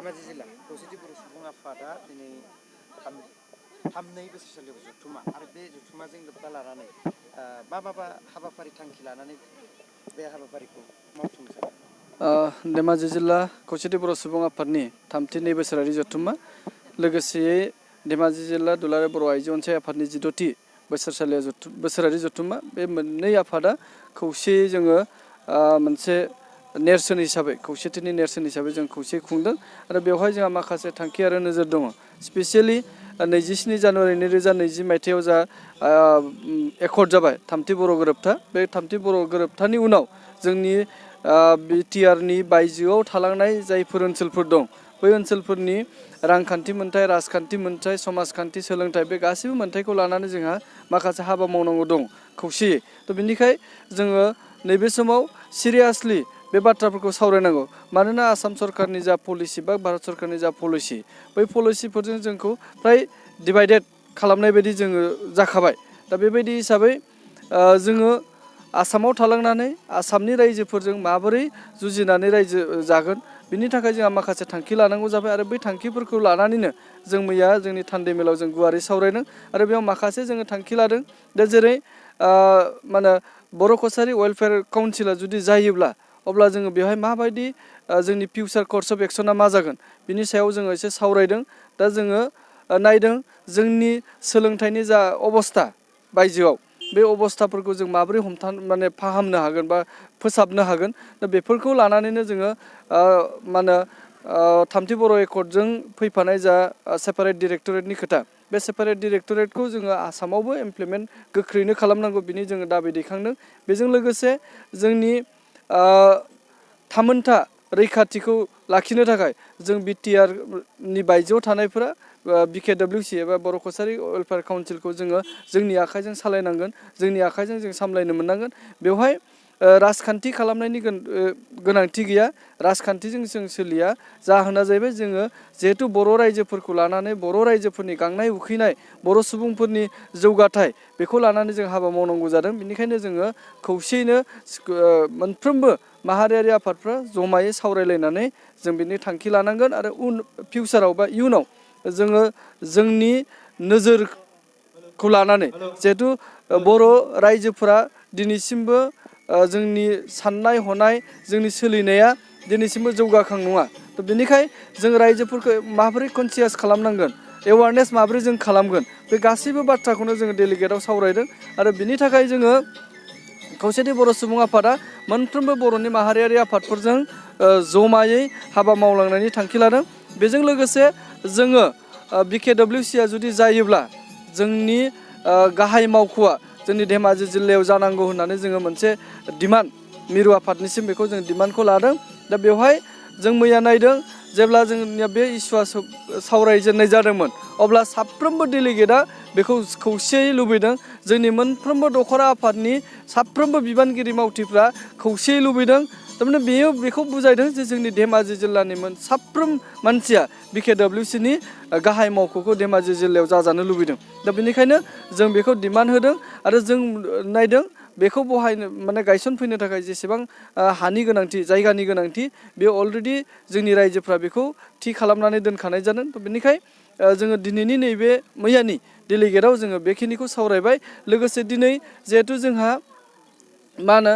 धेमाजि जिल्ला खौसेथि बर' सुबुं आफादा दिनै थामनै बोसोरसालियाव जथुमा आरो बे जथुमाजों लोब्बा लानानै मा हाबाफारि थांखि लानानै बे हाबाफारिखौ मावफुंनो सानो? धेमाजि जिल्ला खौसेथि बर' सुबुं आफादनि 32 बोसोरारि जथुम्मा लोगोसेयै धेमाजि जिल्ला दुलाराय बर' आइजो अनसाय आफादनि 16थि बोसोरारि जथुम्मा बे मोननै आफादा खौसेयै जोङो मोनसे नेरसोन हिसाबै खौसेथिनि नेरसोन हिसाबै जों खौसे खुंदों आरो बेवहाय जोंहा माखासे थांखि आरो नोजोर दङ। स्पेसियेलि 27 जानुवारि 2020 मायथाइयाव जा एकर्ड जाबाय थामथि बर' गोरोबथा बे थामथि बर' गोरोबथानि उनाव जोंनि बिटिआरनि बायजोआव थालांनाय जायफोर ओनसोलफोर दं बै ओनसोलफोरनि रांखान्थि मोनथाय राजखान्थि मोनथाय समाजखान्थि सोलोंथाइ बे गासैबो मोनथायखौ लानानै जोंहा माखासे हाबा मावनांगौ दं खौसेयै। थ' बिनिखाय जोङो नैबे समाव सिरियासलि बे बाथ्राफोरखौ सावरायनांगौ मानोना आसाम सरकारनि जा पलिसि बा भारत सरकारनि जा पलिसि बै पलिसिफोरजों जोंखौ फ्राय डिभाइडेड खालामनाय बायदि जोङो जाखाबाय। दा बेबायदि हिसाबै जोङो आसामाव थालांनानै आसामनि रायजोफोरजों माबोरै जुजिनानै रायजो जागोन बिनि थाखाय जोंहा माखासे थांखि लानांगौ जाबाय आरो बै थांखिफोरखौ लानानैनो जों मैया जोंनि थान्दै मेलाव जों गुवारै सावरायदों आरो बेयाव माखासे जोङो थांखि लादों। दा जेरै मा होनो बर' कसारि वेलफेयार काउन्सिला जुदि जायोब्ला अब्ला जोङो बेवहाय माबायदि जोंनि फिउचार कर्स अफ एक्सना मा जागोन बिनि सायाव जोङो एसे सावरायदों। दा जोङो नायदों जोंनि सोलोंथाइनि जा अबस्था बायजोआव बे अबस्थाफोरखौ जों माबोरै फाहामनो हागोन बा फोसाबनो हागोन। दा बेफोरखौ लानानैनो जोङो मा होनो थामथि बर' एकर्डजों फैफानाय जा सेपारेट डिरेक्टरेटनि खोथा बे सेपारेट डिरेक्टरेटखौ जोङो आसामावबो इमप्लिमेन्ट गोख्रैनो खालामनांगौ बिनि जोङो दाबि दैखांदों। बेजों लोगोसे जोंनि थामोनथा रैखाथिखौ लाखिनो थाखाय जों बिटिआरनि बायजोआव थानायफोरा BKWC एबा बर' कसारि वेलफेयार काउन्सिलखौ जोङो जोंनि आखाइजों सालायनांगोन, जोंनि आखाइजों जों सामलायनो मोननांगोन। बेवहाय राजखान्थि खालामनायनि गोनांथि गैया, राजखान्थिजों जों सोलिया। जाहोना जाहैबाय जोङो जिहेथु बर' रायजोफोरखौ लानानै बर' रायजोफोरनि गांनाय उखैनाय बर' सुबुंफोरनि जौगाथाय बेखौ लानानै जों हाबा मावनांगौ जादों। बेनिखायनो जोङो खौसेयैनो मोनफ्रोमबो माहारियारि आफादफ्रा जमायै सावरायलायनानै जों बिनि थांखि लानांगोन आरो फिउचाराव बा इयुनाव जोङो जोंनि नोजोरखौ लानानै जिहेथु बर' रायजोफोरा दिनैसिमबो जोंनि साननाय हनाय जोंनि सोलिनाया दिनैसिमबो जौगाखां नङा। थ' बेनिखाय जों रायजोफोरखौ माबोरै कनसियास खालामनांगोन, एवारनेस माबोरै जों खालामगोन बे गासैबो बाथ्राखौनो जोङो डेलिगेटआव सावरायदों आरो बिनि थाखाय जोङो खौसेथि बर' सुबुं आफादा मोनफ्रोमबो बर'नि माहारियारि आफादफोरजों जमायै हाबा मावलांनायनि थांखि लादों। बेजों लोगोसे जोङो BKWCआ जुदि जायोब्ला जोंनि गाहाय मावख'आ जोंनि धेमाजि जिल्लायाव जानांगौ होननानै जोङो मोनसे डिमान्ड मिरु आफादनिसिम बेखौ जों डिमान्डखौ लादों। दा बेवहाय जों मैया नायदों जेब्ला जोंनिया बे इस्युआ सावरायजेननाय जादोंमोन अब्ला साफ्रोमबो डेलिगेटआ बेखौ खौसेयै लुबैदों। जोंनि मोनफ्रोमबो दख'रा आफादनि साफ्रोमबो बिबानगिरि मावथिफ्रा खौसेयै लुबैदों। थारमाने बेखौ बुजायदों जे जोंनि धेमाजि जिल्लानि साफ्रोम मानसिया BKWCनि गाहाय मावख'खौ धेमाजि जिल्लायाव जाजानो लुबैदों। दा बेनिखायनो जों बेखौ डिमान्ड होदों आरो जों नायदों बेखौ गायसनफैनो थाखाय जेसेबां हानि गोनांथि, जायगानि गोनांथि बे अलरेडि जोंनि रायजोफ्रा बेखौ थि खालामनानै दोनखानाय जादों। बेनिखाय जोङो दिनैनि नैबे मैयानि डेलिगेटआव जोङो बेखिनिखौ सावरायबाय। लोगोसे दिनै जिहेथु जोंहा मा होनो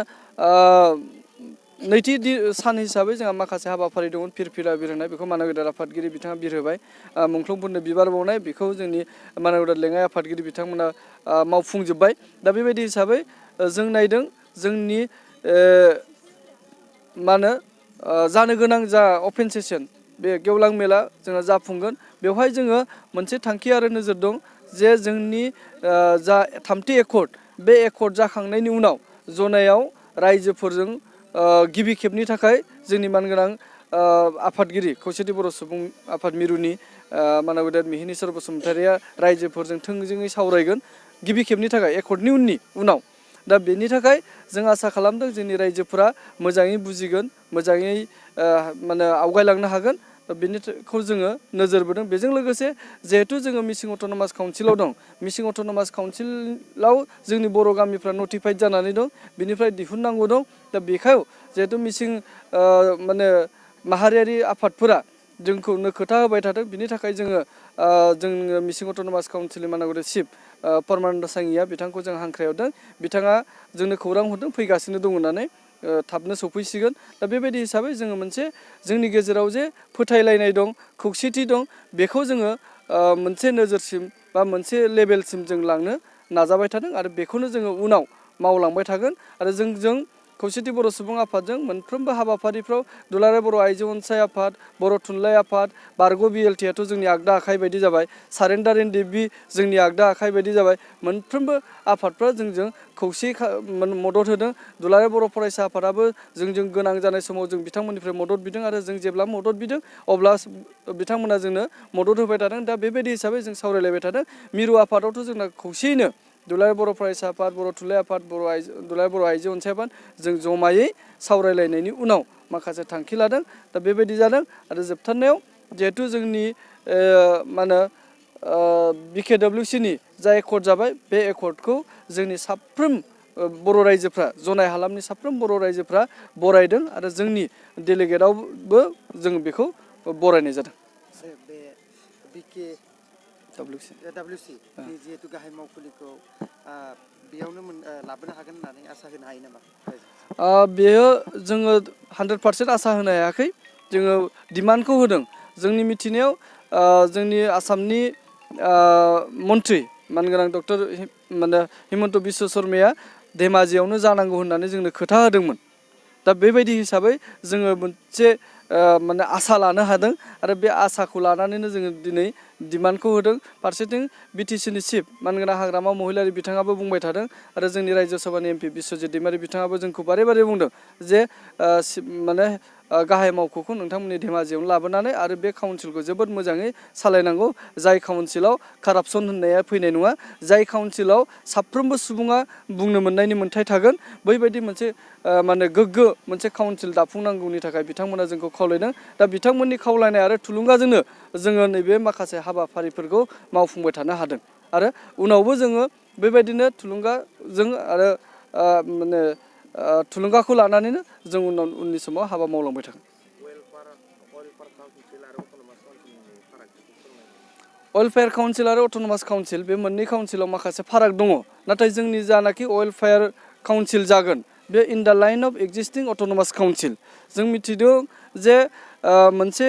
नैथि सान हिसाबै जोंहा माखासे हाबाफारि दङ फिरफिला बिरहोनाय, बेखौ मानगोदार आफादगिरि बिथाङा बिरहोबाय। मुंख्लंफोरनो बिबार बावनाय बेखौ जोंनि मानगोदार लेङाइ आफादगिरि बिथांमोना मावफुंजोब्बाय। दा बेबायदि हिसाबै जों नायदों जोंनि मा होनो जानो गोनां जा अपेन सेसन बे गेवलां मेला जोंहा जाफुंगोन। बेवहाय जोङो मोनसे थांखि आरो नोजोर दं जे जोंनि जा थामथि एकर्ड बे एकर्ड जाखांनायनि उनाव जनायाव रायजोफोरजों गिबि खेबनि थाखाय जोंनि मानगोनां आफादगिरि खौसेथि बर' सुबुं आफाद मिरुनि मानगोदार मिहिनीश्वर बसुमतारिया रायजोफोरजों थोंजोङै सावरायगोन गिबि खेबनि थाखाय एकर्डनि उनाव। दा बेनि थाखाय जों आसा खालामदों जोंनि रायजोफोरा मोजाङै बुजिगोन, मोजाङै आवगायलांनो हागोन। बेनिखौ जोङो नोजोर बोदों। बेजों लोगोसे जिहेथु जोङो मिसिं अट'नमास काउन्सिलाव दं, मिसिं अट'नमास काउन्सिलाव जोंनि बर' गामिफ्रा नटिफाइड जानानै दं, बिनिफ्राय दिहुननांगौ दं। दा बेखौ जिहेथु मिसिं माहारियारि आफादफोरा जोंखौनो खोथा होबाय थादों। बिनि थाखाय जोङो मिसिं अट'नमास काउन्सिलनि मानागुरि चिफ परमानन्द साङिया बिथांखौ जों हांख्रायहरदों। बिथाङा जोंनो खौरां हरदों फैगासिनो दं होननानै, थाबनो सफैसिगोन। दा बेबायदि हिसाबै जोङो मोनसे जोंनि गेजेराव जे फोथायलायनाय दं, खौसेथि दं, बेखौ जोङो मोनसे नोजोरसिम बा मोनसे लेभेलसिम जों लांनो नाजाबाय थादों आरो बेखौनो जोङो उनाव मावलांबाय थागोन। आरो जों खौसेथि बर' सुबुं आफादजों मोनफ्रोमबो हाबाफारिफ्राव दुलाराय बर' आइजो अनसाय आफाद, बर' थुनलाइ आफाद, बारग' BLTआथ' जोंनि आगदा आखाइ बायदि जाबाय, सारेन्डार इन डिबि जोंनि आगदा आखाइ बायदि जाबाय। मोनफ्रोमबो आफादफ्रा जोंजों खौसे मदद होदों। दुलाराय बर' फरायसा आफादाबो जोंजों गोनां जानाय समाव जों बिथांमोननिफ्राय मदद बिदों आरो जों जेब्ला मदद बिदों अब्ला बिथांमोना जोंनो मदद होबाय थादों। दा बेबायदि हिसाबै जों सावरायलायबाय थादों। मिरु आफादावथ' जोंना खौसेयैनो दुलाराय बर' फरायसा आफाद, बर' थुनलाइ आफाद, दुलाराय बर' आइजो अनसाय आफाद जों जमायै सावरायलायनायनि उनाव माखासे थांखि लादों। दा बेबायदि जादों। आरो जोबथारनायाव जिहेथु जोंनि मा होनो BKWCनि जा एकर्ड जाबाय, बे एकर्डखौ जोंनि साफ्रोम बर' रायजोफ्रा, जनाय हालामनि साफ्रोम बर' रायजोफ्रा बरायदों आरो जोंनि डेलिगेटआवबो जों बेखौ बरायनाय जादों। बे BKWC नि जिहेतु गाहाय मावखुलिखौ बेयावनो लाबोनो हागोन होननानै आसा होनो हायो नामा? बेयो जोङो 100% आसा होनो हायाखै। जोङो डिमान्डखौ होदों। जोंनि मिथिनायाव जोंनि आसामनि मन्त्रि मानगोनां डक्टर हिमन्त बिश्व शर्माया धेमाजियावनो जानांगौ होननानै जोंनो खोथा होदोंमोन। दा बेबायदि हिसाबै जोङो मोनसे आसा लानो हादों आरो बे आसाखौ लानानैनो जोङो दिनै डिमान्डखौ होदों। फारसेथिं BTCनि चिफ मानगोनां हाग्रामा महिलारि बिथाङाबो बुंबाय थादों आरो जोंनि रायजो सभानि MP बिश्वजित दैमारि बिथाङाबो जोंखौ बारे बारे बुंदों जे गाहाय मावख'खौ नोंथांमोननि धेमाजियावनो लाबोनानै आरो बे काउन्सिलखौ जोबोद मोजाङै सालायनांगौ। जाय काउन्सिलाव कारापसन होननाया फैनाय नङा, जाय काउन्सिलाव साफ्रोमबो सुबुङा बुंनो मोननायनि मोन्थाय थागोन, बैबायदि मोनसे गोग्गो मोनसे काउन्सिल दाफुंनांगौनि थाखाय बिथांमोना जोंखौ खावलायदों। दा बिथांमोननि खावलायनाय आरो थुलुंगाजोंनो जोङो नैबे माखासे हाबाफारिफोरखौ मावफुंबाय थानो हादों आरो उनावबो जोङो बेबायदिनो थुलुंगाजों आरो थुलुंगाखौ लानानैनो जों उननि समाव हाबा मावलांबाय थागोन। वेलफेयार काउन्सिल आरो अट'नमास काउन्सिल बे मोननै काउन्सिलाव माखासे फाराग दङ। नाथाय जोंनि जानाखि वेलफेयार काउन्सिल जागोन, बे in the line of existing autonomous council. जों मिथिदों जे मोनसे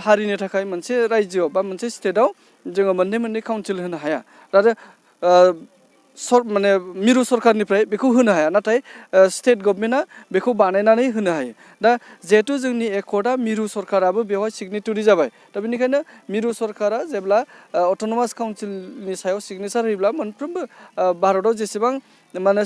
हारिनि थाखाय मोनसे रायजोआव बा मोनसे स्टेटआव जोङो मोननै काउन्सिल होनो हाया। आरो मिरु सरकारनिफ्राय बेखौ होनो हाया, नाथाय स्टेट गभर्नमेन्टआ बेखौ बानायनानै होनो हायो। दा जिहेथु जोंनि एकर्डआ मिरु सरकाराबो बेवहाय सिगनेटरि जाबाय। दा बेनिखायनो मिरु सरकारा जेब्ला अट'नमास काउन्सिलनि सायाव सिगनेसार होयोब्ला मोनफ्रोमबो भारताव जेसेबां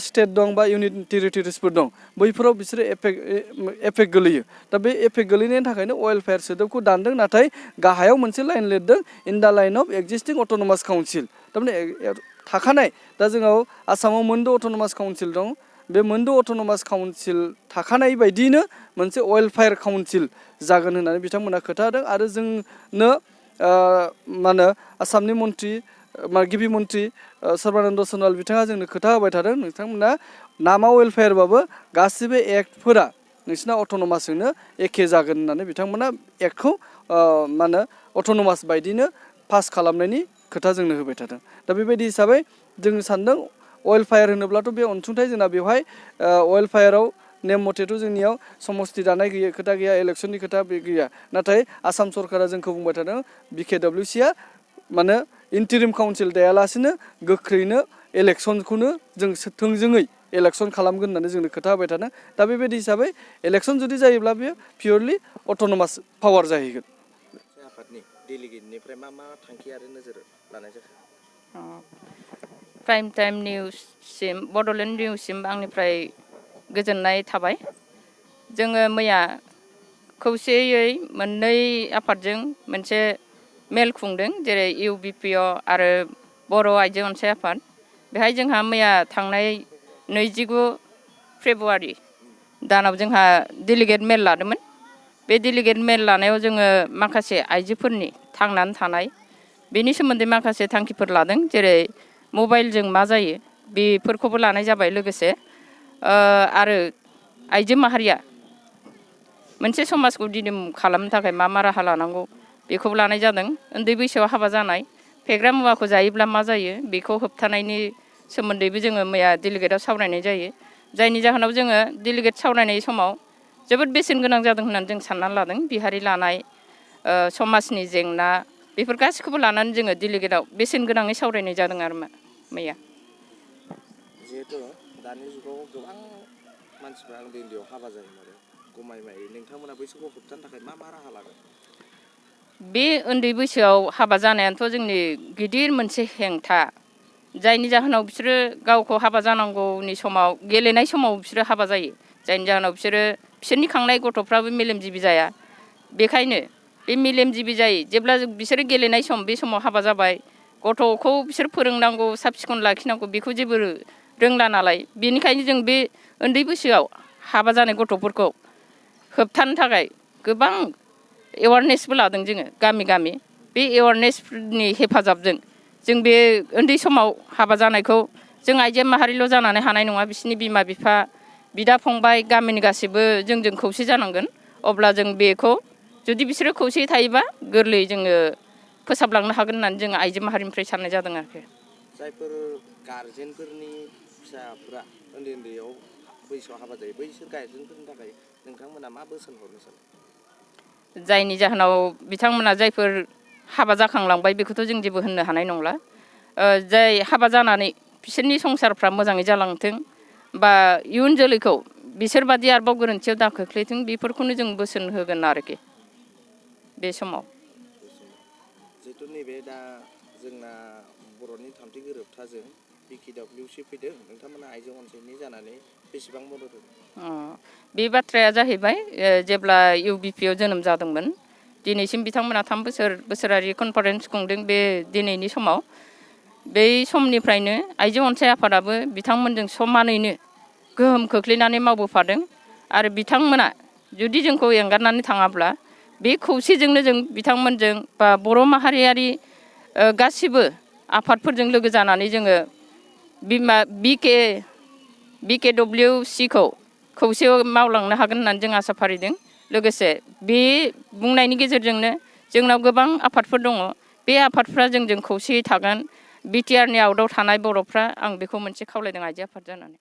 स्टेट दं बा इउनियन टेरिटरिसफोर दं, बैफोराव बिसोरो एफेक्ट गोलैयो। दा बे एफेक्ट गोलैनायनि थाखायनो वेलफेयार सोदोबखौ दानदों, नाथाय गाहायाव मोनसे लाइन लिरदों in the line of existing autonomous council. थारमाने थाखानाय, दा जोंनाव आसामाव 8 अट'नमास काउन्सिल दं। बे 8 अट'नमास काउन्सिल थाखानाय बायदियैनो मोनसे वेलफेयार काउन्सिल जागोन होननानै बिथांमोना खोथा होदों। आरो जोंनो आसामनि गिबि मन्त्रि सर्बानन्द सन'वाल बिथाङा जोंनो खोथा होबाय थादों, नोंथांमोना नामा वेलफेयारबाबो गासिबो एक्टफोरा नोंसिना अट'नमासजोंनो एखे जागोन होननानै बिथांमोना एक्टखौ अट'नमास बायदिनो पास खालामनायनि खोथा जोंनो होबाय थादों। दा बेबायदि हिसाबै जों सानदों वेलफेयार होनोब्लाथ' बे अनसुंथाइ, जोंना बेवहाय वेलफेयाराव नेम मथेथ' जोंनियाव समस्ति दानाय खोथा गैया, इलेक्सननि खोथा बे गैया। नाथाय आसाम सरकारा जोंखौ बुंबाय थादों BKWCआ इन्टारिम काउन्सिल दायालासिनो गोख्रैनो इलेक्सनखौनो जों थोंजोङै इलेक्सन खालामगोन होननानै जोंनो खोथा होबाय थादों। दा बेबायदि हिसाबै इलेक्सन जुदि जायोब्ला बेयो पियरलि अट'नमास पावार जाहैगोन। आफादनि डेलिगेटनिफ्राय मा थांखि आरो नोजोर लानाय जाखो? प्राइम टाइम निउससिम, बड'लेण्ड निउससिम आंनिफ्राय गोजोननाय थाबाय। जोङो मैया खौसेयै मोननै आफादजों मोनसे मेल खुंदों, जेरै UBPO आरो बर' आइजो अनसाय आफाद। बेहाय जोंहा मैया थांनाय 29 फेब्रुवारि दानाव जोंहा डेलिगेट मेल लादोंमोन। बे डेलिगेट मेल लानायाव जोङो माखासे आइजोफोरनि थांनानै थानाय बेनि सोमोन्दै माखासे थांखिफोर लादों, जेरै मबाइलजों मा जायो बेफोरखौबो लानाय जाबाय। लोगोसे आरो आइजो माहारिया मोनसे समाजखौ दिदोम खालामनो थाखाय मा मा राहा लानांगौ बेखौ लानाय जादों। उन्दै बैसोआव हाबा जानाय, फेग्रा मुवाखौ जायोब्ला मा जायो बेखौ होबथानायनि सोमोन्दैबो जोङो मैया डेलिगेटआव सावरायनाय जायो। जायनि जाहोनाव जोङो डेलिगेट सावरायनाय समाव जोबोद बेसेन गोनां जादों होननानै जों साननानै लादों। बिहारि लानाय, समाजनि जेंना बेफोर गासिखौबो लानानै जोङो डेलिगेटआव बेसेन गोनाङै सावरायनाय जादों आरो मैया। जिहेतु दानि जुगाव गोबां मानसिफ्रा उन्दै उन्दैयाव हाबा जायो आरो गमायमायै, नोंथांमोना बैसोरखौ होबथानो थाखाय मा मा राहा लागोन? बे उन्दै बैसोआव हाबा जानायाथ' जोंनि गिदिर मोनसे हेंथा। जायनि जाहोनाव बिसोरो गावखौ हाबा जानांगौनि समाव, गेलेनाय समाव बिसोरो हाबा जायो। जायनि जाहोनाव बिसोरनि खांनाय गथ'फ्राबो मेलेमजिबि जाया। बेखायनो बे मेलेमजिबि जायो जेब्ला बिसोरो गेलेनाय सम, बे समाव हाबा जाबाय, गथ'खौ बिसोर फोरोंनांगौ, साब सिखोन लाखिनांगौ बेखौ जेबो रोंला नालाय। बेनिखायनो जों बे उन्दै बैसोआव हाबा जानाय गथ'फोरखौ होबथानो थाखाय गोबां एवारनेसबो लादों जोङो गामि गामि। बे एवारनेसफोरनि हेफाजाबजों जों बे उन्दै समाव हाबा जानायखौ जों आइजो माहारिल' जानानै हानाय नङा, बिसोरनि बिमा बिफा, बिदा फंबाय, गामिनि गासैबो जोंजों खौसे जानांगोन। अब्ला जों बेखौ जुदि बिसोरो खौसेयै थायोबा गोरलैयै जोङो फोसाबलांनो हागोन होननानै जोङो आइजो माहारिनिफ्राय साननाय जादों आरोखि। जायफोर गारजेनफोरनि फिसाफ्रा उन्दै उन्दैयाव बैसोआव हाबा जायो, बैसोर गारजेनफोरनि थाखाय नोंथांमोना मा बोसोन हरनो सानो? जायनि जाहोनाव बिथांमोना जायफोर हाबा जाखांलांबाय बेखौथ' जों जेबो होननो हानाय नंला। जाय हाबा जानानै बिसोरनि संसारफ्रा मोजाङै जालांथों, बा इयुन जोलैखौ बिसोरबादि आरोबाव गोरोन्थियाव दा खोख्लैथों, बेफोरखौनो जों बोसोन होगोन आरोखि बे समाव। जिहेतु नैबे दा जोंना बर'नि थामथि गोरोबथाजों BKWC फैदों, नोंथांमोना आइजो अनसायनि जानानै बेसेबां मदद होदों? बे बाथ्राया जाहैबाय, जेब्ला UBP जोनोम जादोंमोन, दिनैसिम बिथांमोना 3 बोसोरारि कनफारेन्स खुंदों। बे दिनैनि समाव बै समनिफ्रायनो आइजो अनसाय आफादाबो बिथांमोनजों समानैनो गोहोम खोख्लैनानै मावबोफादों। आरो बिथांमोना जुदि जोंखौ एंगारनानै थाङाब्ला बे खौसेजोंनो जों बिथांमोनजों बा बर' माहारियारि गासिबो आफादफोरजों लोगो जानानै जोङो BKWC खौ खौसेयाव मावलांनो हागोन होननानै जों आसा फारिदों। लोगोसे बे बुंनायनि गेजेरजोंनो जोंनाव गोबां आफादफोर दङ, बे आफादफ्रा जोंजों खौसेयै थागोन। BTR नि आउटआव थानाय बर'फ्रा, आं बेखौ मोनसे खावलायदों आइजो आफाद जानानै।